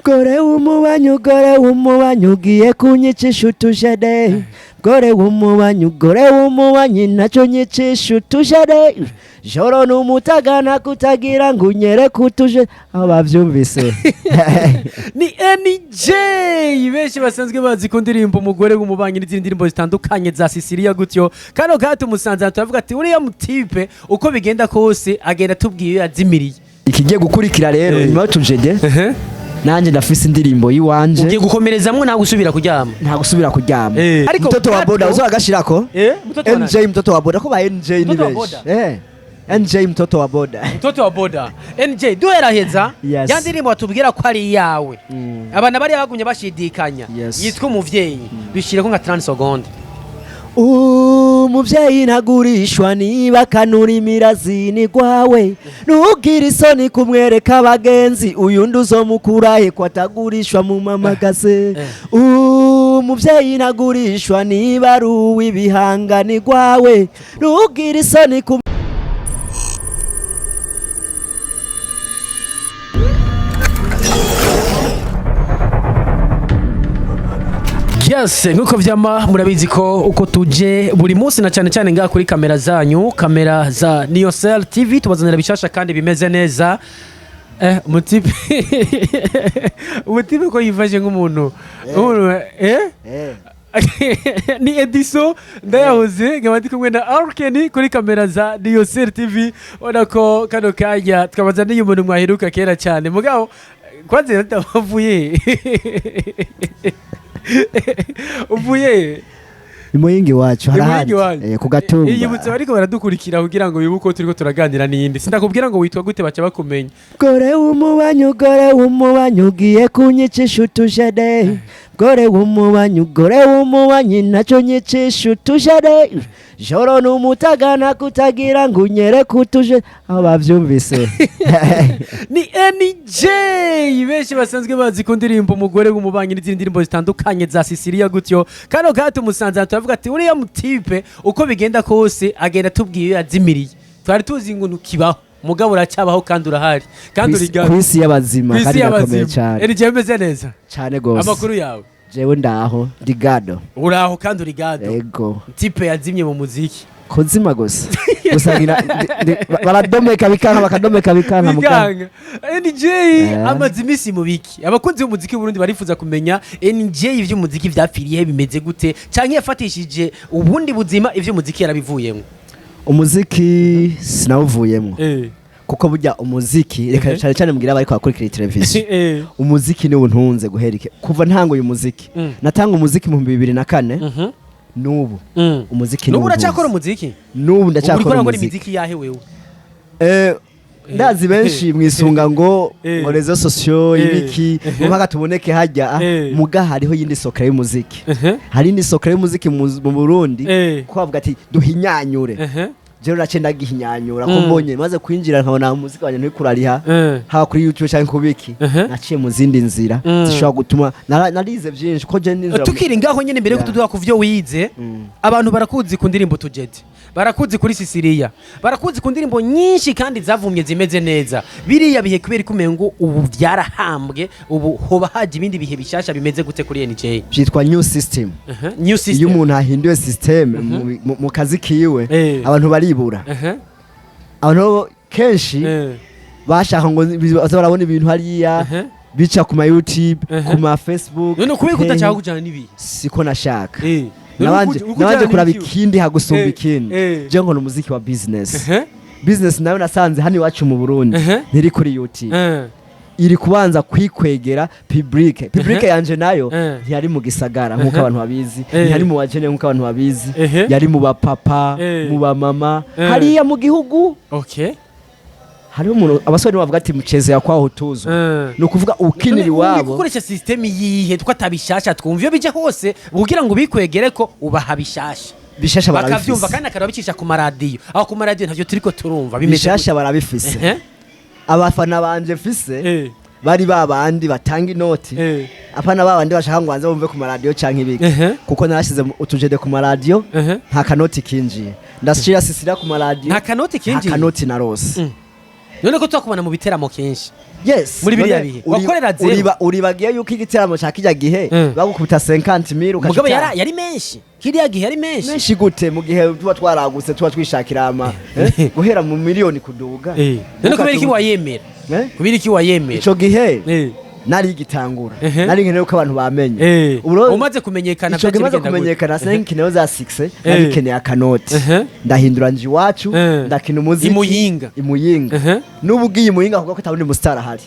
Gore w'umubanyi, gore w'umubanyi, ugiye kunyicisha utujede. Gore w'umubanyi, gore w'umubanyi, nacyo nyicisha utujede. Joro n'umutagana kutagira ngo unyere kutuje aho bavyumvise. Ni NJ benshi basanzwe bazi ku ndirimbo "Umugore w'umubanyi" n'izindi ndirimbo zitandukanye za Sicilia gutyo. Kano gato umusanze turavuga ati uriya mutipe uko bigenda kose agenda atubwiye iyo yazimiriye. Ikigiye gukurikira rero nyuma y'utujede, nanjye ndafise indirimbo y'iwanje. Ugiye gukomerezamwo, nta gusubira kuryama? Nta gusubira kuryama. Ariko Mtoto wa boda uzagashirako. Mtoto wa NJ mtoto wa boda, ko ba NJ ni Mtoto wa benshi. boda? NJ mtoto wa boda. Mtoto wa boda NJ, duheraheza, ya ndirimbo watubwira ko ari iyawe, abantu bari bagumye bashidikanya, yitwa "Umuvyeyi", dushyireko nka 30 secondes. Umuvyeyi ntagurishwa, niba kanura imirazi ni gwawe. Ntugire isoni kumwereka abagenzi, uyu ndi uzomukurahe ko atagurishwa mu mamagase? Umuvyeyi ntagurishwa, niba ari uw'ibihanga ni gwawe. Ntugire isoni ku Yes, nkuko vyama murabizi ko uko tuje buri munsi na cyane cyane ngaha kuri kamera zanyu, kamera za Niyosel TV, tubazanira bishasha kandi bimeze neza. Umutipe ko yifashe nk'umuntu umuntu ni Ediso ndayahoze, nkaba ndi kumwe na Arkeni kuri kamera za Niyosel TV. Ubona ko kano kanya twabazaniye umuntu mwaheruka kera cyane, mugabo kwanza ndabavuye uvuye Imuyingi wacu hari Imuyingi ahandi. wanyu. Ku Gatumba. Iyibutse bariko baradukurikira kugira ngo bibuke ko turiko turaganira n'iyindi. Sindakubwira ngo witwa gute, baca bakumenya. Gore w'umubanyi, gore w'umubanyi, ugiye kunyicisha utujede. Gore w'umubanyi, gore w'umubanyi, nacyo nyicisha utujede. Joro n'umutagana kutagira ngo unyere kutuje aho bavyumvise. Ni NJ benshi basanzwe bazi ku ndirimbo "Umugore w'umubanyi" n'izindi ndirimbo zitandukanye za Sicilia gutyo. Kano gato umusanze turavuga ati uriya mutipe uko bigenda kose agenda atubwiye iyo yazimiriye. Twari tuzi ngo ntukibaho, mugabo uracyabaho kandi urahari kandi uri gato. Kw'isi y'abazima. Kw'isi Kandi irakomeye y'abazima. cyane. NJ, ameze neza? Cyane gose. Amakuru yawe? Jewe ndaho, ndi gado. Uraho kandi uri gado. Ego. Tipe yazimye mu muziki. Kuzima gusa gusa baradomeka bikanka, bakadomeka bikanka muganga. Biganga. NJ amaze iminsi mu biki? Abakunzi b'umuziki w'Uburundi barifuza kumenya NJ, ivy'umuziki vyapfiriye bimeze gute, canke yafatishije ubundi buzima, ivy'umuziki yarabivuyemo? Umuziki sinawuvuyemwo, kuko burya umuziki, reka cyane cyane mbwira abariko bakurikira televiziyo, umuziki niwo ntunze guhera kuva ntanga uyu muziki. Natanga umuziki mu 2004. N'ubu umuziki N'ubu niwo uracyakora ntunze. umuziki? N'ubu Ubu uriko ndacyakora urakora umuziki. imiziki yahe wewe? Ndazi benshi mwisunga ngo ngo réseaux sociaux, ibiki, ngo mpaka tuboneke hajya. Muga hariho yindi sokera y'umuziki. Hari indi sokera y'umuziki mu Burundi, ko bavuga ati duhinyanyure. Jewe naciye ndagihinyanyura ko mbonye maze kwinjira nkabona umuziki wanjye ntikurariha, haba kuri YouTube cyangwa kubiki. Naciye mu zindi nzira zishobora gutuma narize byinshi ko je ninjira Tukiri ngaho nyene, mbere yuko tuduha ku vyo wize, abantu barakuzi ku ndirimbo "Tujede", barakuzi kuri "Sisiriya", barakuzi ku ndirimbo nyinshi kandi zavumye zimeze neza. Biriya bihe kubera ko umengo ubu byarahambwe, ubu hoba haje ibindi bihe bishasha bimeze gute kuri NJ? Byitwa new system. New Iyo system. umuntu ahinduye system mu kazi kiwe, abantu baribura. Abantu kenshi bashaka ngo baze barabona ibintu hariya bica ku ma YouTube, ku ma Facebook. None kubera ko Hehe. udashaka kujana n'ibihe? Siko nashaka. None Nabanje uku nabanje ujana kuraba n'ikiwe? ikindi hagusumba ikindi. Je nkora umuziki wa business. Business nayo nasanze hano iwacu mu Burundi ntiri kuri YouTube, iri kubanza kwikwegera public. Public yanje nayo ntiyari mu gisagara nk'uko abantu babizi, ntiyari mu bajene nk'uko abantu babizi, yari mu bapapa, mu bamama, hariya mu gihugu. Hariho umuntu, abasore bavuga ati mchezo ya kwaho tuzwa. Ni ukuvuga ukinira None uri iwabo. gukoresha system yihe two atabishasha twumva iyo bija hose kugira ngo bikwegere ko ubaha bishasha? Bishasha bakavyumva barabifise. Kandi akaba bicisha ku maradiyo, aho ku maradiyo ntavyo turiko turumva bimeze Bishasha gute? barabifise. Abafana banje mfise bari babandi batanga inoti, apana babandi bashaka ngo banze bumve ku maradiyo canke ibiki, kuko narashize utujede ku maradiyo, nta kanoti kinjiye. Ndashira Sisira ku maradiyo, Nta kanoti nta kinjiye? kanoti narose. None ko twakubona mu biteramo kenshi Yes. muri biriya None bihe wakorera zero. Uribagiye yuko igiteramo ca kijya gihe bagukubita 50 mille ukaca Mugabo utaha. yari menshi, kiriya gihe yari menshi. Menshi gute mu gihe tuba twaragutse, tuba twishakira ama guhera mu miliyoni kuduga? None kubera iki wayemera? Eh? Kubera iki wayemera? Ico gihe nari igitangura, nari nkeneye ko abantu bamenye. Ubu Umaze kumenyekana, ico gihe vyaciye maze bigenda gute? kumenyekana, sinari nkeneye za 6, nari nkeneye akanoti. Ndahindura nje iwacu, ndakina umuziki. Imuyinga. Imuyinga. N'ubu ugiye imuyinga kuvuga ko atawundi mustar ahari,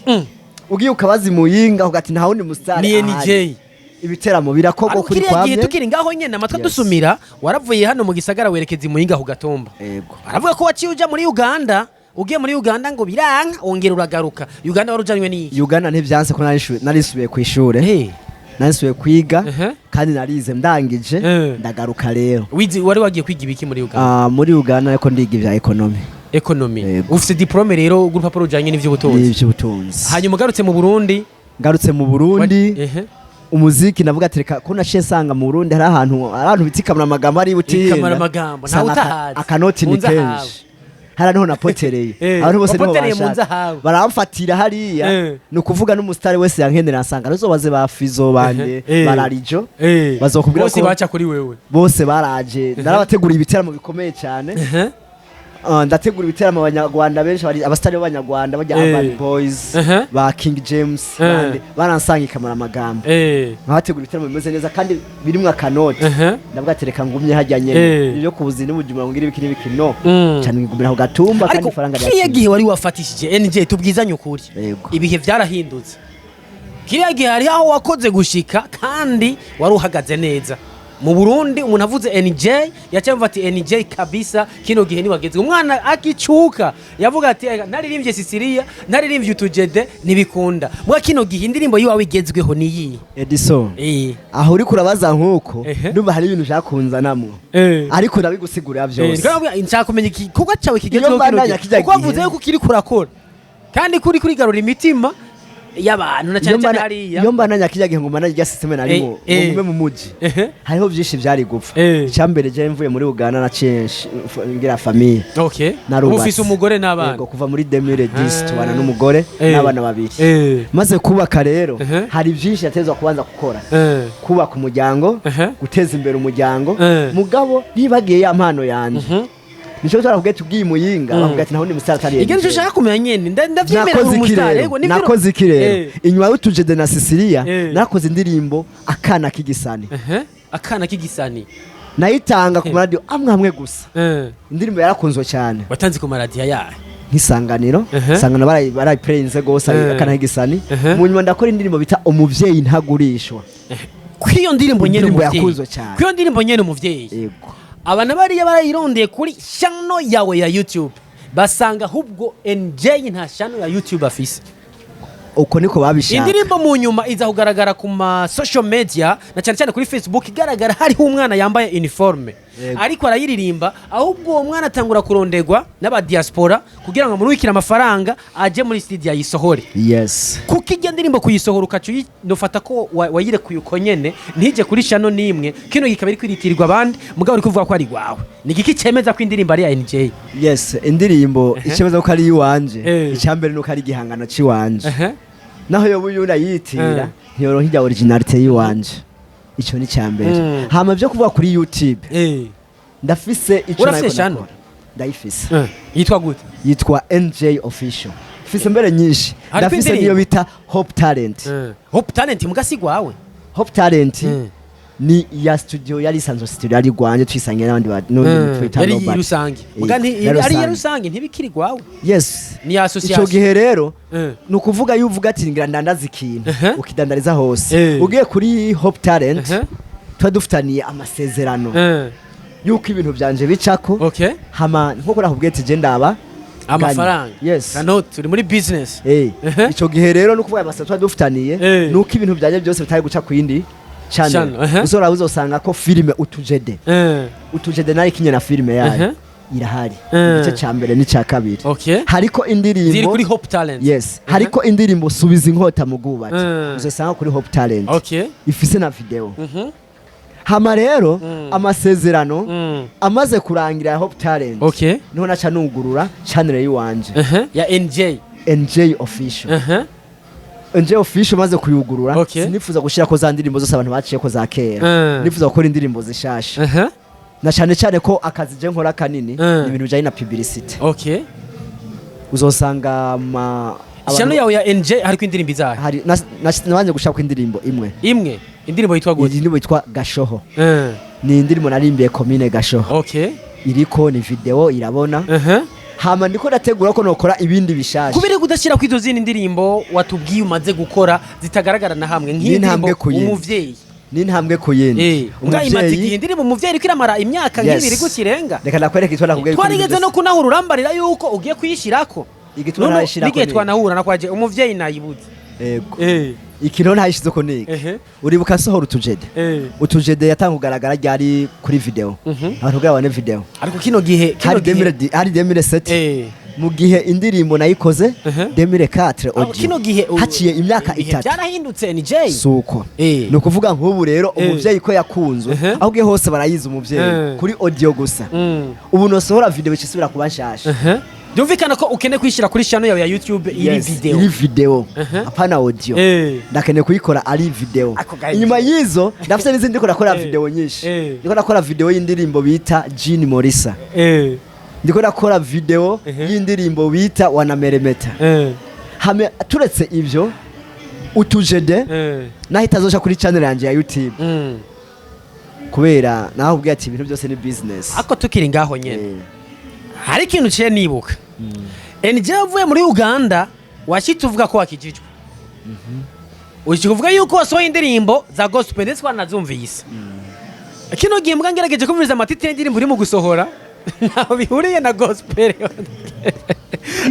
ugiye ukabaza imuyinga uvuga ati nta wundi mustar Ni ahari. NJ. Ibiteramo birakorwa Ariko kuri kiriya gihe, kwamye. tukiri ngaho nyene, amatwi Yes. dusumira, waravuye hano mu gisagara werekeza imuyinga ku Gatumba. Yego. Aravuga ko waciye uja muri Uganda, ugiye muri Uganda ngo biranka, wongera uragaruka. Uganda wari ujanywe n'iki? Uganda ntivyanse ko narisubiye ku ishure, narisubiye kwiga, kandi narize ndangije, ndagaruka rero. Wize, wari wagiye kwiga ibiki muri Uganda? Ah, muri Uganda ariko ndiga ivya economy. Economy. Yego. Ufite diplôme rero, urupapuro rujanye n'ivy'ubutunzi? N'ivy'ubutunzi. Hanyuma ugarutse mu Burundi? Ngarutse mu Burundi, umuziki navuga ati reka ko naciye nsanga mu Burundi hari ahantu bita ikamuramagambo, ari butihinda. Ikamuramagambo, ntawe Nsanga utahazi. akanoti Mu ni nzahabu. kenshi hariya niho napotereye. Abantu bose niho Wapotereye mu banshaka. nzahabu. Baramfatira hariya. Ni ukuvuga n'umusitari wese yankenera nsanga ruzobaze ba Fizo bande, bararijo, bazokubwira Bose ko baca kuri wewe. Bose baraje, narabateguriye ibiteramo bikomeye cyane. Ah, ndategura ibiteramo abanyarwanda benshi abasitari b'abanyarwanda bajya, Urban Boys, ba King James, bande baransanga ikamara amagambo, nkabategura ibiteramo bimeze neza kandi birimwo akanoti. Ndavuga ati reka ngumye hajya nyene, ibyo kubuzi n'ubujuma ngira ibiki n'ibiki no cyane ngumira ku Gatumba kandi Ariko ifaranga kiriya ryakira. gihe wari wafatishije NJ, tubwizanye ukuri, Yego. ibihe byarahindutse. Kiriya gihe hari aho wakoze gushika kandi wari uhagaze neza mu Burundi. Umuntu avuze NJ yaciye avuga ati NJ kabisa, kino gihe niwageze. Umwana akicuka yavuga ati: "Ega, naririmbye Sicilia, naririmbye utujede ntibikunda." Mwa kino gihe indirimbo yiwawe igezweho ni iyi? Edison, aho uri kurabaza nkuko ndumva hari ibintu ushaka kunzanamwo, ariko ndabigusigurira byose. Nshaka kumenya igikorwa cyawe kigezweho Iyo kino mbandanya gihe, kijya kuko gihe. wavuze yuko ukiri kurakora kandi kuri kurigarura imitima y'abantu na cyane Iyo cyane mbana hariya. Iyo mbandanya kijya gihe ngo mbandanye irya système narimo, ngo ngume mu muji, hariho byinshi byari gupfa. Icyambere, je mvuye muri Uganda naciye ngira famille. Narubatse. Ubu ufise umugore n'abana? Yego, kuva muri 2010 tubana n'umugore n'abana babiri. Maze kubaka rero, hari byinshi yatezwa kubanza gukora: kubaka umuryango, guteza imbere umuryango. Mugabo nibagiye ya mpano yanje, nico twarakubwiye tubwiye Muyinga, bavuga ati nta wundi musitari atari Ibyo nicyo NJ. ushaka kumenya nyene, ndavyemera, uri Nakoze iki umusitari. rero? Yego, nivyo. Nakoze iki rero? Inyuma y'utujede na Sicilia, nakoze indirimbo Akana k'igisani. Akana k'igisani. Nayitanga ku maradiyo amwe amwe gusa. Indirimbo yarakunzwe cyane. Watanze ku maradiyo ayahe? Nk'isanganiro. Isanganiro barayipureyinze gose, Akana k'igisani. Mu nyuma ndakora indirimbo bita Umuvyeyi Ntagurishwa. Kw'iyo ndirimbo nyene Indirimbo umuvyeyi. yakunzwe cyane. Kw'iyo ndirimbo nyene umuvyeyi, Yego. abantu bariya barayirondeye kuri channel yawe ya YouTube, basanga ahubwo NJ nta channel ya YouTube afise. Uko niko babishaka. Indirimbo mu nyuma iza kugaragara ku ma social media na cyane cyane kuri Facebook, igaragara hariho umwana yambaye uniforme ariko arayiririmba. Ahubwo uwo mwana atangura kurondegwa n'aba diaspora kugira ngo amurungikire amafaranga aje muri studio ayisohore. Kuko ijya ndirimbo kuyisohora ukaca uyinofata ko wayirekuye uko nyene, ntije kuri channel n'imwe, kino gikaba iri kwiritirirwa abandi, mugabo uri kuvuga ko ari gwawe, ni igiki cemeza ko indirimbo ari ya NJ? Yes, indirimbo icemeza ko ari iwanje, icyambere nuko ari igihangano c'iwanje. Naho yoba uyu urayitira, ntiyoronka ijya originalité y'iwanje. Ico ni icyambere. Hama byo kuvuga kuri YouTube, ndafise ico Urafise nariko channel? ndakora. Ndayifise. Yitwa gute? Yitwa NJ Official. Mfise mbere nyinshi. Hariko Ndafise indirimbo? niyo bita Hope Talent. Hope Talent mugasi gwawe? Hope Talent ni iya studio, yari isanzwe studio yari rwanje, twisangiye n'abandi n'undi twita Yari Robert. rusange muga Yari ari iya rusange. rusange, ntibikiri gwawe? Yes. Ni ya Ico association? gihe rero, ni ukuvuga iyo uvuga ati ngira ndandaza ikintu, ukidandariza hose. Ugiye kuri Hope Talent, tuba dufitaniye amasezerano yuko ibintu byanje bicako. Hama nkuko nakubwiye ati je ndaba Amafaranga. Yes. Kano turi muri business. Ico gihe rero no kuvuga amasezerano tuba dufitaniye, nuko ibintu byanje byose bitari guca ku yindi channel. Channel, Uzora uzosanga ko filime Utujede, Utujede nari kinye na filime yayo irahari, igice ca mbere n'icya kabiri. Hariko indirimbo Ziri kuri Hope Talent? Yes, hariko indirimbo Subiza Inkota mu Bwubatsi, uzosanga kuri Hope Talent, ifise na video. Hama rero amasezerano amaze kurangira ya Hope Talent, niho naca nugurura channel yiwanje. Ya NJ. NJ Official. NJ Official maze kuyugurura, sinifuza gushirako za ndirimbo zose abantu baciye ko za kera. Nifuza gukora indirimbo zishasha, na cyane cyane ko akazi je nkora kanini ni ibintu bijanye na publicity. Uzosanga ma Channel yawe ya NJ hariko indirimbo izahe? Hari nabanje gushaka indirimbo imwe. Imwe, indirimbo yitwa gute? Indirimbo yitwa Gashoho. Ni indirimbo narimbiye komine Gashoho. Iriko ni video irabona. Hama ndiko ndategura ko nokora ibindi bishasha. Kubera kudashyira ko izo zindi ndirimbo watubwiye umaze gukora zitagaragara na hamwe, N'intambwe nk'indirimbo ku yindi. Umuvyeyi? N'intambwe ku yindi. Mbwa imaze igihe indirimbo Umuvyeyi iriko iramara imyaka nk'ibiri gutya irenga. Reka nakwereka icyo nakubwiye ko Twarigeze no kunahura urambarira yuko ugiye kuyishyirako. Igituma None ntayishirako n'igihe ni twanahura nakwaje Umuvyeyi nayibuze. Yego. Ikintu ntayishizeko ni iki? Uribuka sohora Utujede? Utujede yatanga kugaragara ryari kuri video? Abantu kugira babone video. Ariko kino gihe, kino Hari gihe 2000, hari 2007, mu gihe indirimbo nayikoze 2004 Aho audio. kino gihe Haciye imyaka ibihe 3. byarahindutse, NJ. Suko ni ukuvuga nk'ubu rero Umuvyeyi ko yakunzwe, aho ugiye hose barayizi Umuvyeyi kuri audio gusa. Ubu nosohora video icisubira kuba nshasha. Byumvikana ko ukeneye kwishyira kuri channel yawe ya YouTube iri Yes, video. Iri video, apana audio. Ndakeneye kuyikora ari video. Ako gahe. Inyuma y'izo ndafite n'izindi ndiko nakora video nyinshi. Ndiko nakora video y'indirimbo bita Jean Morisa. Ndiko nakora video y'indirimbo bita Wanameremeta. Hame turetse ivyo, Utujede naho itazosha kuri channel yanje ya YouTube, kubera naho ubwiye ati ibintu byose ni business. Ako tukiri ngaho nyene, hari ikintu ciye nibuka. NJ uvuye muri Uganda washyitse uvuga ko wakijijwe, ushika uvuga yuko wasohoye indirimbo za gospel, ndetse twanazumvise. Kino gihe mbwa ngerageje kumviriza ama titre y'indirimbo uri mu gusohora, ntaho bihuriye na gospel,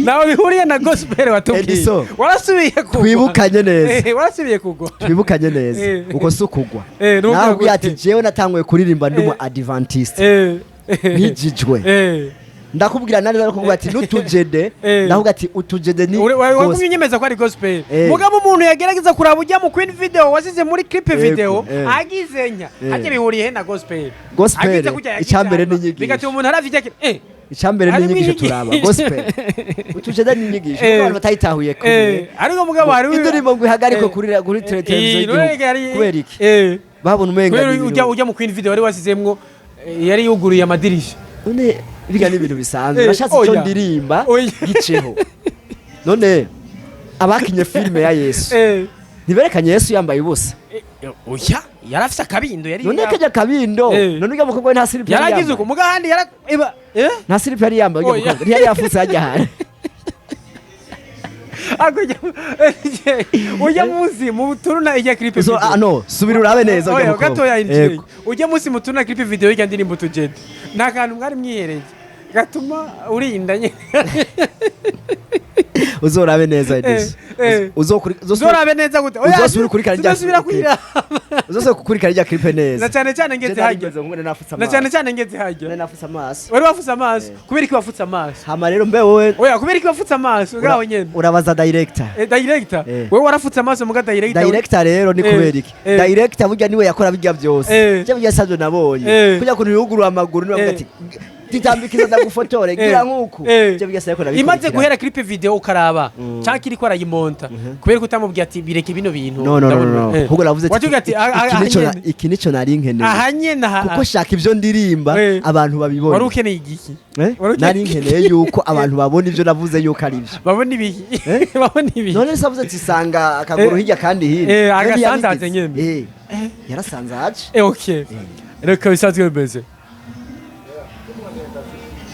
ntaho bihuriye na gospel watubwiye. Edison, warasubiye kugwa. Twibukanye neza. Warasubiye kugwa. Twibukanye neza. Uko si ukugwa. Ni ukuvuga Nawe ubwiye gute? ati jewe natanguye kuririmba ndi umu adventiste nkijijwe. Ndakubwira nari ndakubwira ati n'Utujede, ndakubwira ati Utujede ni wagumye gospel. Unyemeza ko ari gospel. Eh. Mugabo umuntu yagerageza kuraba ujya mu Queen Video wasize muri clip video, agize nya hajye bihuriye he na gospel? Gospel, Agize kujya yagize icambere hanyuma, ni inyigisho. bigatuma umuntu aravye ijya Icambere ni Harimo inyigisho. inyigisho. Turaba gospel Utujede ni inyigisho, kuko abantu batayitahuye kumwe. Ariko mugabo hari Indirimbo ngo ihagarikwe kuri televiziyo y'igihugu kubera iki? Babona umenga Kubera ni ibintu- ujya mu Queen Video wari wasizemwo, yari yuguruye amadirisha. None biga ni ibintu bisanzwe. Nashatse icyo Oya. ndirimba Oya. giceho. None abakinye filime ya Yesu ntiberekanye Yesu yambaye ubusa? Oya, yari afise akabindo yari None kajya kabindo, none ujya mukobwa we nta slip yari yaragize yambaye? uko muga handi yara eba Nta slip yari yambaye ujya Oya. mukobwa? Ntiyari yafutse hajya hantu? Ako ujya munsi mu turuna ijya clip So, video. ah, no, subira urabe neza ujya Oya, mukobwa. gatoya. Yego. Ujya munsi mu turuna clip video y'ijya ndirimbo Tugende, nta kantu mwari mwihereye gatuma urinda nyine? Uzorabe neza, Edison. Uzorabe neza gute? Oya, Uzosubira ukurikirana rya sinzosubira clip. kwiraba. Uzosubira gukurikirana rya clip neza. Na cyane cyane ngeze Je nari hajya. ngeze nkubone nafutse Na amaso. cyane cyane ngeze hajya. Nari nafutse amaso. Wari wafutse amaso? Kubera iki wafutse amaso? Hama rero mbe wowe Oya, kubera iki wafutse amaso ngaho nyene? Urabaza director. Director. Wewe warafutse amaso muga director. Director rero ni kubera iki? Director burya niwe yakora bijya byose. Je burya savyo nabonye kujya kuntu yugurura amaguru niwe avuga ati titambikiza ndagufotore, gira nkuku. Je burya sayiko Imaze guhera clip video ukaraba canke iriko arayimonta, kubera ko utamubwiye ati bireke bino bintu? No, no, no, Ndabona- no. Ahubwo navuze ati Watubwiye ati iki nico iki nico nari nkeneye, aha nyene aha. Kuko shaka ivyo ndirimba abantu babibone. Wari ukeneye igiki? Eh? Wari ukeneye- Nari nkeneye yuko abantu babona ivyo navuze yuko ari byo. Babona ibiki? Eh? Babona ibiki? None se avuze ati sanga akaguru hirya kandi hino. Eh, None agasanzaze yabigize. nyene. Yarasanzaje. Okay, reka bisanzwe bimeze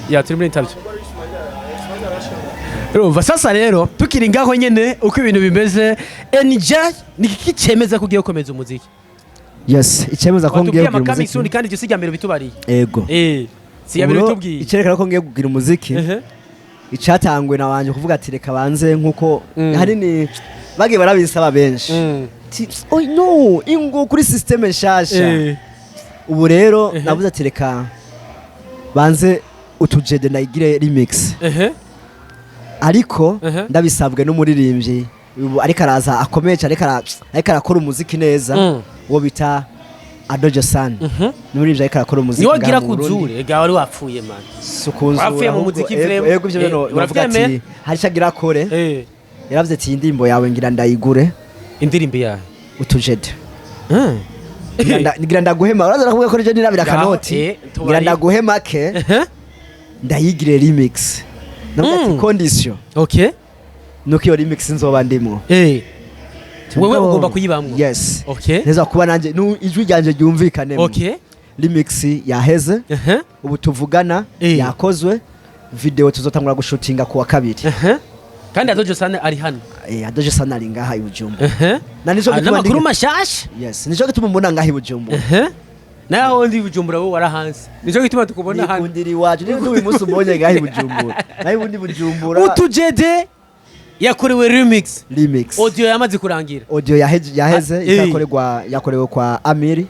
ya turi muri interview. Urumva sasa rero tukiri ngaho nyene uko ibintu bimeze, NJ, ni iki cemeza ko ugiye gukomeza umuziki? Yes, icemeza ko ngiye Watubwiye kugira ama coming umuziki. soon, kandi ibyo si irya mbere bitubariye. Ego. Si iya mbere Uburo, bitubwiye. Icerekana ko ngiye kugira umuziki, icatangwe na wanje kuvuga ati reka banze nkuko hanini bagiye barabisaba benshi. Ati, oh no, ingo kuri système nshasha. Ubu rero navuze ati reka banze Utujede ndayigire remix, ariko ndabisabwe n'umuririmbyi ubu ariko araza akomeye cyane, ariko arakora umuziki neza, uwo bita Adojo San ni muri ivyo ariko arakora umuziki Niwe ngaha agira mu Burundi. kuzure ega wari wapfuye, man. Sukunzura. Wapfuye mu muziki vraiment. Yego, ivyo no navuga ati Uravyemera? hari ico agira akore. Yaravuze ati: "Iyi ndirimbo yawe ngira ndayigure." Indirimbo yawe? Utujede. Ngira ndaguhema, uraza kuvuga ko nije nirabira Ngaho, akanoti. tubari. Ngira ndaguhema ke ndayigire remix. Ndavuga ati condition nuko iyo remix nzoba ndimwo. Wewe ugomba kuyibamwo? Yes. Neza kuba nanje ijwi ryanje ryumvikanemo. Remix yaheze. Ubu tuvugana yakozwe. Video tuzotangura gushutinga kuwa kabiri. Kandi Adojo Sane ari hano? Adojo Sana ari ngaha i Bujumbura. Na nico Ah, gituma n'amakuru mashasha. Yes, nico gituma mbona ngaha i Bujumbura. Naho ndi Bujumbura, wowe warahanze, nico gituma tukubona hano. Nikundira iwacu, nico gituma uyu munsi umbonye ngaha i Bujumbura, naho ubundi Bujumbura. Utujede yakorewe remix? Remix. Audio yamaze kurangira? Audio yaheze. Ikakorerwa, yakorewe kwa Amiri.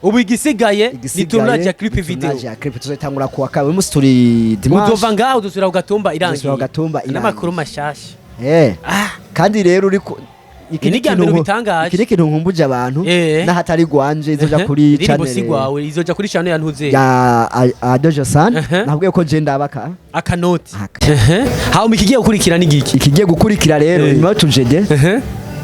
Ubu igisigaye ni Igisigaye tournage ya clip video. Tournage ya clip tuzotangura kuwa kabiri. Uyu munsi turi dimanche. Uzova ngaho udusubira ku Gatumba irangiye. Uzosubira ku Gatumba irangiye. N'amakuru mashasha. Kandi rero uriko iki Ni ni irya ikintu mbere ubitangaje. Iki ni ikintu nkumbuje abantu n'ahatari gwanje izoja kuri Indirimbo si channel gwawe, izoja kuri channel ya ntuze ya Adojo San. Nabwiye ko je ndabaka akanoti. Aka. Hama ikigiye gukurikira ni giki? Ikigiye gukurikira rero, nyuma y'utujede,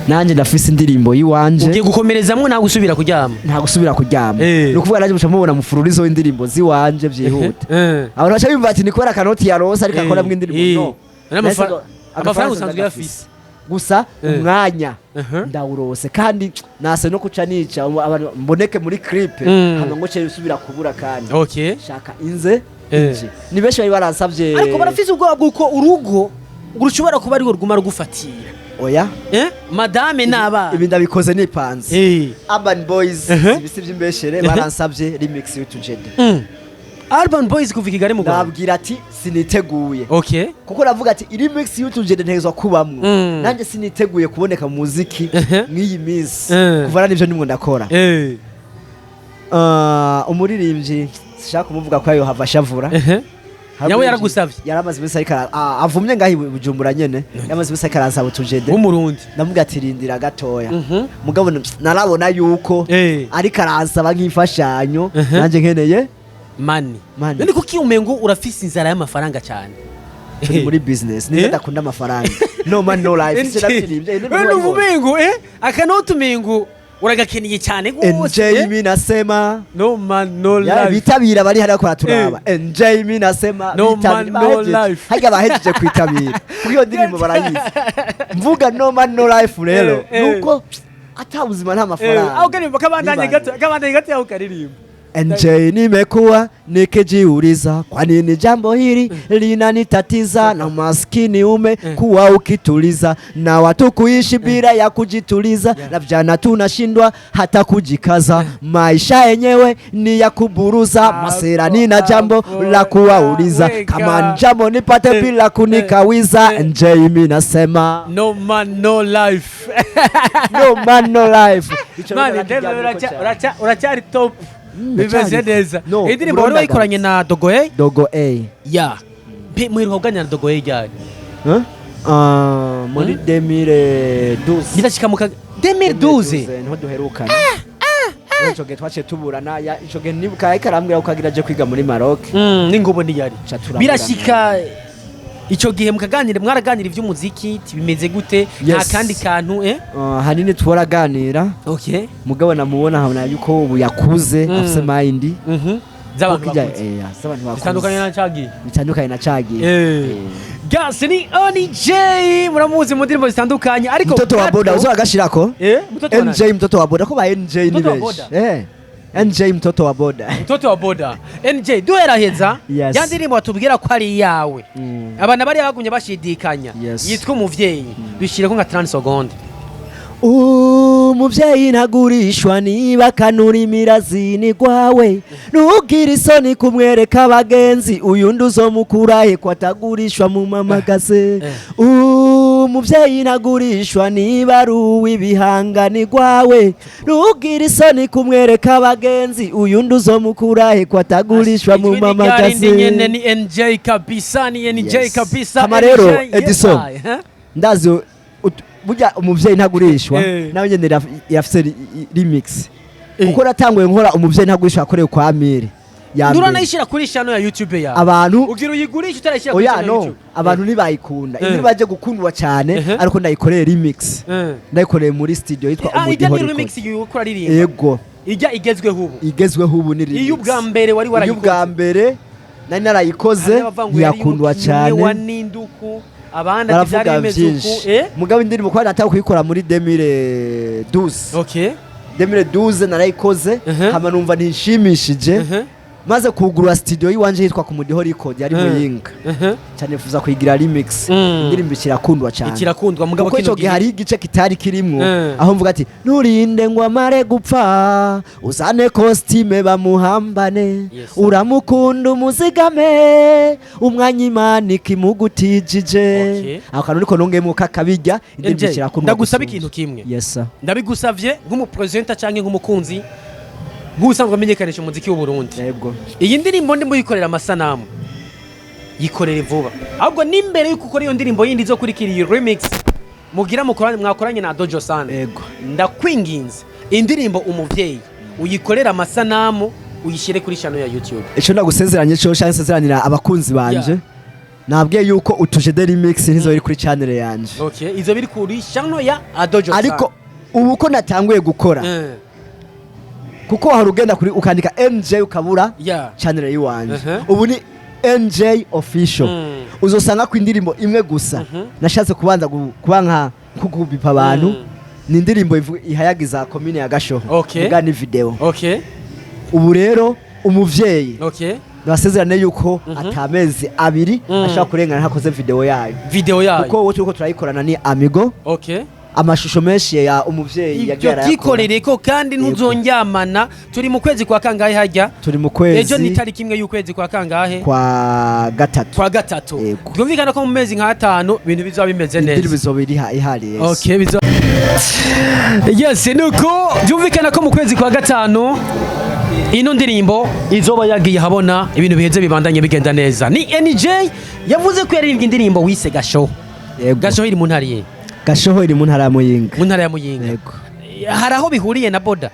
nanjye ndafise indirimbo yiwanje. Ugiye gukomerezamwo, nta gusubira kuryama? Nta gusubira kuryama. Ni ukuvuga nanjye muca mubona mufururizo w'indirimbo ziwanje byihuta. Abantu baca bumva ati ni kubera akanoti yaronse ariko akoramwo indirimbo. No. Amafaranga usanzwe uyafise. Gusa umwanya ndawurose kandi nase no kuca nica abantu mboneke muri clip, hama ngo ce usubira kubura kandi shaka inze inje ni benshi bari baransavye. Ariko barafise ubwoba bw'uko urugo rushobora kuba arirwo ruguma rugufatira. Oya. Madame n'abana. Ibi ndabikoze nipanze. Urban Boys, ibisi by'imbeshere, baransavye remix y'utujede. Urban Boys kuva i Kigali mu Rwanda? Nabwira ati siniteguye, kuko navuga ati remix y'utujede ntegezwa kubamwo. Nanjye siniteguye kuboneka mu muziki mw'iyi minsi. Kuva n'ivyo nimwe ndakora. Umuririmbyi sishaka kumuvuga ko yohava ashavura. Nawe yaragusavye? Yaramaze iminsi ariko avumye ngaho i Bujumbura nyene, yaramaze iminsi ariko aransaba utujede. W'umurundi? Ndamuga ati rindira gatoya. Mugabo narabona yuko ariko aransaba nk'imfashanyo, nanjye nkeneye Money. Money. None kuki umengo urafise inzara y'amafaranga cyane? Turi muri business, niba ndakunda amafaranga, no man no life. Sinabiririmbye. Wewe numva umengo akanoti umengo uragakeneye cyane gose. NJ mi nasema No man no Ya, life. bitabira bari hariya baraturaba. NJ mi nasema. No bitabira, man, no bahejeje. life. Harya bahejeje kwitabira kuko iyo ndirimbo barayizi. Mvuga no man no life rero nuko ata buzima nta mafaranga. Aho karirimbo kabandanye Nibande. gato, kabandanye gato yaho karirimbo. NJ nimekuwa nikijiuliza kwa nini jambo hili linanitatiza, na maskini umekuwa ukituliza na watu kuishi bila ya kujituliza, na vijana tunashindwa hata kujikaza, maisha yenyewe ni ya kuburuza. Masera nina jambo Hapo, la kuwauliza, weka. kama ni jambo nipate bila kunikawiza. NJ mi nasema No man no life. No man no life. Ico Man, rero ndebe narakiryamyeko cyane. uracyari top. Bimeze Ndacyari. neza. No, Iyi ndirimbo wari Burundi wayikoranye na Dogo A? Dogo A. Ya mpe muheruka kuganira na Dogo A ryari? Huh? Muri 2012. Birashika mu 2012? Niho duherukana. Ico gihe twaciye tuburana, ico gihe nibuka ariko arambwira ko agira aje kwiga muri Maroc. N'ingobo niyari. Ca turaburana. Birashika ico gihe mukaganira, mwaraganira ivy'umuziki, ti bimeze gute, nta Yes. kandi kantu? Hanini tworaganira. Mugabo namubona nkabona yuko ubu yakuze, afise mind Z'abantu Kuko bakuze. z'abantu bakuze. Bitandukanye na cagiye. Bitandukanye na cagiye. Gas ni Oni J, muramuzi mu ndirimbo zitandukanye, ariko Mtoto wa boda uzagashirako. Mtoto wa nani? NJ mtoto wa boda, ko ba NJ ni Mtoto wa benshi. boda? NJ mtoto wa boda. Mtoto wa boda NJ, duheraheza Yes. ya ndirimbo watubwira ko ari iyawe, abantu bari bagumye bashidikanya, yitwa Umuvyeyi, dushyireko nka 30 secondes. Umuvyeyi ntagurishwa, niba kanura imirazi ni gwawe, ntugire isoni kumwereka abagenzi. Uyu ndi uzomukurahe ko atagurishwa mu mamagase? Umuvyeyi ntagurishwa, niba ari uw'ibihanga ni gwawe, ntugire isoni kumwereka abagenzi. Uyu ndi uzomukurahe ko atagurishwa mu Ijwi ni ryarindi mamagase? nyene, ni NJ kabisa, ni NJ Yes. kabisa. Hama rero, NJ, yes, Edison. I, huh? Ndazi burya umuvyeyi ntagurishwa, nawe nyene irafise remix. Kuko natanguye nkora Umuvyeyi ntagurisha yakorewe kwa Amiri ya mbere. Nturanayishyira kuri channel ya YouTube yawe? Abantu Ugira uyigurishe utarayishyira kuri Oya, channel ya no. YouTube? Abantu ntibayikunda. Indirimbo baje gukundwa cyane ariko ndayikoreye remix, ndayikoreye muri studio yitwa Ah, ijya Umudiho ni Record. remix yuko uraririmba? Yego. Ijya igezweho ubu? Igezweho ubu ni remix. Iyo ubwa mbere wari Iyo warayikoze? ubwa mbere nari narayikoze Hari abavanguye yari ntiyakundwa y'umukinnyi umwe cyane. wa Ninduku, abandi ati byari Baravuga bimeze uku. byinshi. Mugabo indirimbo kuba nataka kuyikora muri 2012, 2012 narayikoze, hama numva ntishimishije. Maze kugurura studio yiwanje yitwa ku Mudiho Record yari Muyinga, cyane nifuza kuyigira remix. Indirimbo ikirakundwa cyane. Ikirakundwa, mugabo Kuko kino icyo gihe gihe hari igice kitari kirimwo, aho mvuga ati: "Nturinde ngo amare gupfa, uzane costume bamuhambane, uramukunda umuzigame umwanya Imana ikimugutijije." Aho kantu niko nongeyemo kakabijya indirimbo MJ, ikirakundwa ndagusaba gusumba. ikintu kimwe. Yes sir. Ndabigusavye nk'umupresenter canke nk'umukunzi, nk'usanzwe amenyekanisha umuziki w'u Burundi. Yego. Iyi ndirimbo ndimo yikorera amasanamu, yikorere vuba. Ahubwo n'imbere y'uko ukora iyo ndirimbo yindi izokurikira iyi remix mugira mukoranye, mwakoranye na Dojo San, ndakwinginze, indirimbo Umuvyeyi uyikorere amasanamu, uyishyire kuri channel ya YouTube. Icyo ndagusezeranye cyo cyangwa nsezeranira abakunzi banje, nabwiye yuko utuje de remix ntizo iri kuri channel yanje. Okay, izo biri kuri channel ya Adojo San. Ariko ubu ko natanguye gukora, kuko wahora ugenda kuri ukandika MJ ukabura channel yiwanje. Ubu ni NJ Official. Uzosanga ku indirimbo imwe gusa nashatse kubanza kuba nka kugubipa abantu. Ni indirimbo ihayagiza komine ya Gashoho. Muga ni video. Ubu rero Umuvyeyi, nabasezerane yuko atamezi 2 ashobora kurengana ntakoze video yayo. Video yayo. Kuko wowe turiko turayikorana ni Amigo. Amashusho menshi ya Umuvyeyi yagiye Ibyo arayakora. byikorere ko kandi ntuzondyamana. Turi mu kwezi kwa kangahe hajya? Turi mu kwezi Ejo ni tariki 1 y'ukwezi kwa kangahe? Kwa gatatu. Kwa gatatu. Yego. Byumvikana ko mu mezi nk'atanu ibintu bizaba bimeze Indirimbo neza. izoba iri ihari, yes. Okay, bizo yes, nuko byumvikana ko mu kwezi kwa gatanu ino ndirimbo izoba yagiye habona, ibintu biheze bibandanye bigenda neza. Ni NJ yavuze ko yaririmbye indirimbo wise Gashoho. Yego. Gashoho iri mu ntara ye? Gashoho iri mu ntara ya Muyinga. Mu ntara ya Muyinga. Yego. Hari aho bihuriye na boda?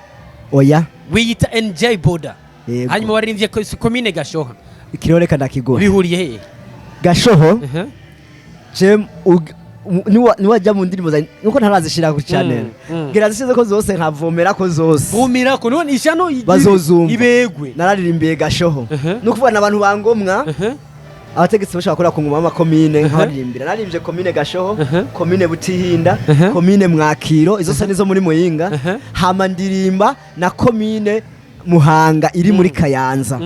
Oya. Wiyita NJ Boda? Yego. Hanyuma waririmbye komine Gashoha. Ikiriho reka ndakiguha. Bihuriye hehe? Gashoho, je niwajya mu ndirimbo zanjye nuko ntarazishira ku channel, ngira zishize ko zose nkavomera ko zose. Vumira ko none ishano Bazozumva. Ibegwe. Nararirimbiye Gashoho. Ni ukuvuga n'abantu bangomwa, abategetsi bashobora gukora ku ngoma y'amakomine nkabaririmbira. Naririmbye komine Gashoho, komine Butihinda, komine Mwakiro, izo zose nizo muri Muyinga. Hama ndirimba na komine Muhanga iri muri Kayanza.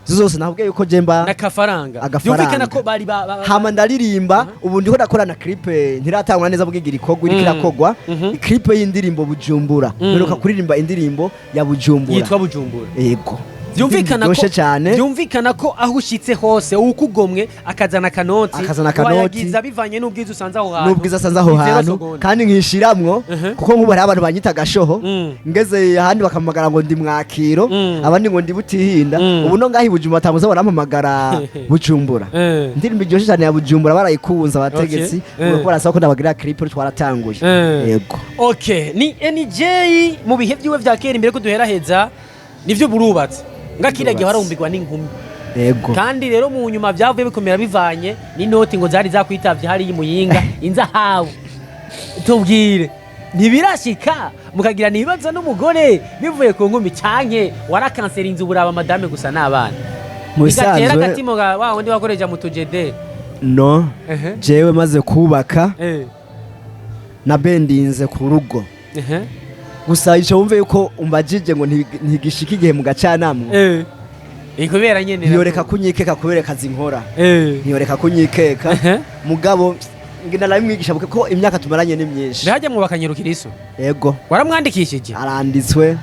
Izo zose nakubwiye yuko je mba N'akafaranga. Agafaranga. Byumvikana ko bari Hama ndaririmba. Ubu ndiko ndakora na clip, ntiratangura neza bwigira ikorwa, iriko irakogwa, clip y'indirimbo Bujumbura. Mperuka kuririmba indirimbo ya Bujumbura. Yitwa Bujumbura? Yego. Byumvikana ko Iryoshe cyane. Byumvikana ko aho ushitse hose ukugomwe akazana akanoti, Akazana akanoti. wayagiza bivanye n'ubwiza usanze aho hantu. N'ubwiza asanze aho Ni zero hantu. segonda. Kandi nkishiramwo, kuko nk'ubu hariho abantu banyita Gashoho, ngeze ahandi bakampamagara ngo ndi Mwakiro, abandi ngo ndi Butihinda. Ubu no ngaho i Bujumbura batamuza barampamagara Bujumbura. Indirimbo iryoshye cyane ya Bujumbura barayikunze abategetsi. Ubu barasaba ko ndabagirira clip, twaratanguye. Yego. Okay, ni NJ mu bihe byiwe vya kera. Imbere ko duheraheza, nivyo burubatse ngakiriya gihe warumbirwa n'inkumi? Yego. Kandi rero mu nyuma byavuye bikomera bivanye n'inoti ngo zari zakwitavye hariya i Muyinga inzahabu. Tubwire, ntibirashika mukagira ibibazo n'umugore bivuye ku nkumi, canke warakansera inzu buraba madame gusa n'abana? Mu Bigatera bisanzwe agatimo wa wundi wakoresha mu tujede. No, jewe maze kubaka, nabendinze ku rugo. Gusa ico wumve yuko umbajije ngo ntigishika igihe mu gacanamwo, Ikubera nyene ntiyoreka kunyikeka kubera akazi nkora. Ntiyoreka kunyikeka. Mugabo ngenda nabimwigisha kuko imyaka tumaranye ni myinshi. Mbehajya mwubakanye iso? Yego. Waramwandikishije? Aranditswe.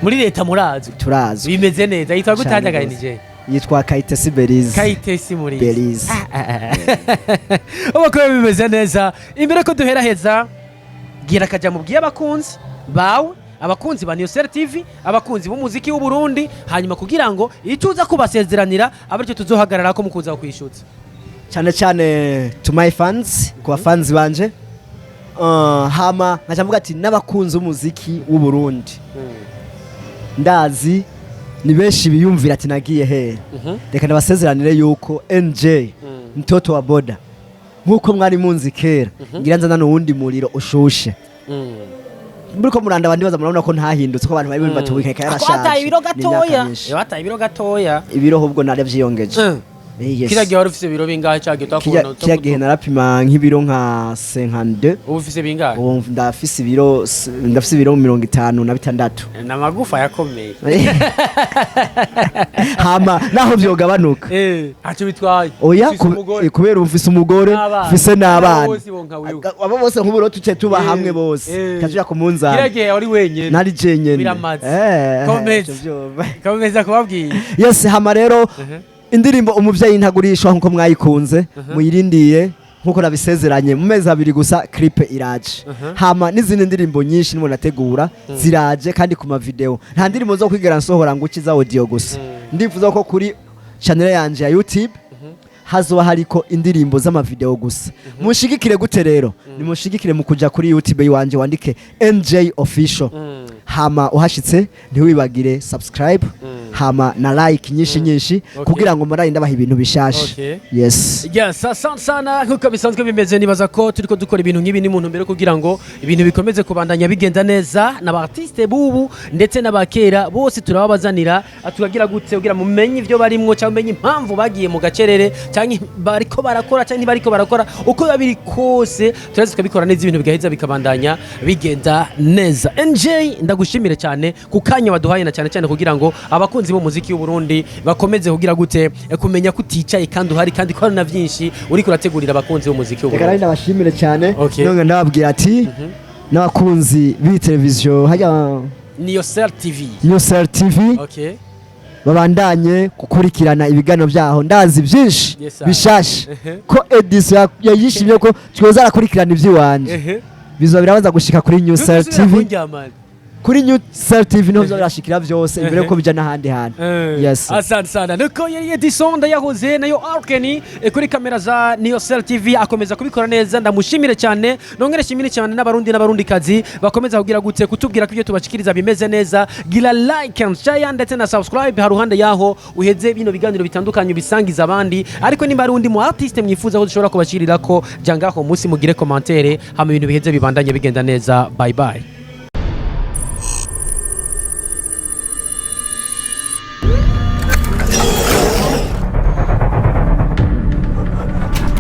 Muri leta murazwi? Turazwi. Bimeze neza. Yitwa gute? Cane Hajya gose. nije. Yitwa Kayitesi Berize. Kayitesi muri Berize. Ubu ko bimeze neza, imbere ko duheraheza, gira akaja mubwiye abakunzi bawe, abakunzi ba Niyosel TV, abakunzi b'umuziki w'u Burundi, hanyuma kugira ngo icyo uza kubasezeranira abe aricyo tuzohagarara ko mukuza kwishutsa. Cyane cyane to my fans, ku bafans banje, hama nkaca mvuga ati n'abakunzi b'umuziki w'u Burundi. Ndazi ni benshi biyumvira ati nagiye he. Reka ndabasezeranire yuko NJ, mtoto wa boda, nkuko mwari munzi kera, ngira nzana n'uwundi muriro ushushe. Muriko muranda abandi baza murabona ko ntahindutse, ko abantu bari bumva tubikeka yarashaje. Wataye ibiro Ni imyaka gatoya. myinshi. Wataye ibiro gatoya. Ibiro ahubwo naravyiyongeje. Yes. Kiriya gihe wari ufise ibiro bingahe cyagihe twakubona? Kirya gihe narapima nk'ibiro nka 52. Ubu ufise bingahe? Ubu ndafise ibiro 56. Ni amagufa yakomeye. Hama naho vyogabanuka, Ntacyo bitwaye. oya. Ufise umugore. Kubera ubu mfise umugore, N'abana. mfise n'abana. Abo bose bonka wewe. Abo bose nk'ubu rero tuce tuba hamwe bose, kajuya ku munzani. Kiriya gihe wari wenyene. Nari jenyene. Biramaze. Komeza. Ivyo vyumva. Komeza kubabwira. Yes, hama rero indirimbo Umuvyeyi Ntagurishwa, nkuko mwayikunze, muyirindiye nkuko nabisezeranye, mu mezi 2 gusa clip iraje. Hama n'izindi ndirimbo nyinshi nimo nategura ziraje, kandi ku ma video. Nta ndirimbo zo kwigera nsohora ngo ukiza audio gusa. Ndifuza ko kuri channel yanje ya YouTube hazoba hariko indirimbo z'amavideo gusa. Mushigikire gute rero? Nimushigikire mu kuja kuri YouTube yiwanje, wandike NJ Official. Hama uhashitse ntiwibagire subscribe, hama na like nyinshi nyinshi, kugira ngo murayi ndabaha ibintu bishasha. Yes. Yes, asante sana. Nkuko bisanzwe bimeze, nibaza ko turiko dukora ibintu nk'ibi ni mu ntumbero kugira ngo ibintu bikomeze kubandanya bigenda neza, n'aba artiste bubu ndetse n'abakera bose turababazanira, tukagira gute kugira mumenye ivyo barimwo, cyangwa mumenye impamvu bagiye mu gacerere, cyangwa bariko barakora cyangwa ntibariko barakora. Uko biba biri kose turazi tukabikora neza, ibintu bigaheza bikabandanya bigenda neza. NJ, ndagushimire cyane ku kanya waduhaye, na cyane cyane kugira ngo abakunzi b'umuziki w'u Burundi bakomeze kugira gute, kumenya ko uticaye kandi uhari, kandi ko hari na byinshi uriko urategurira abakunzi b'umuziki w'u Reka nari Burundi. ndabashimire cyane. None ndababwira ati n'abakunzi b'iyi televiziyo hajya Niyo Cell TV. New Cell TV, babandanye gukurikirana ibiganiro byaho. Ndazi byinshi Yes, sir. bishasha ko Edison yayishimye ko twoza arakurikirana iby'iwanje. Bizoba birabaza gushika kuri New Cell Ntuzosubira TV. kundyamana. Kuri New Cell TV niho bizabirashikira byose imbere yuko bija n'ahandi hantu. Yes. Asante sana. Nuko yari Edison Ndayahoze, nayo Arkeni kuri kamera za Niyo Cell TV akomeza kubikora neza. Ndamushimire cyane, nongere shimire cyane n'abarundi n'abarundikazi bakomeza kugira gute, kutubwira ko ibyo tubashikiriza bimeze neza. Gira like and share ndetse na subscribe haruhande yaho, uheze bino biganiro bitandukanye ubisangiza abandi. Ariko nimba ari undi mu artiste mwifuza ko dushobora kubashirira ko jya ngaho munsi mugire commentaire, hama ibintu biheze bibandanye bigenda neza. Bye bye.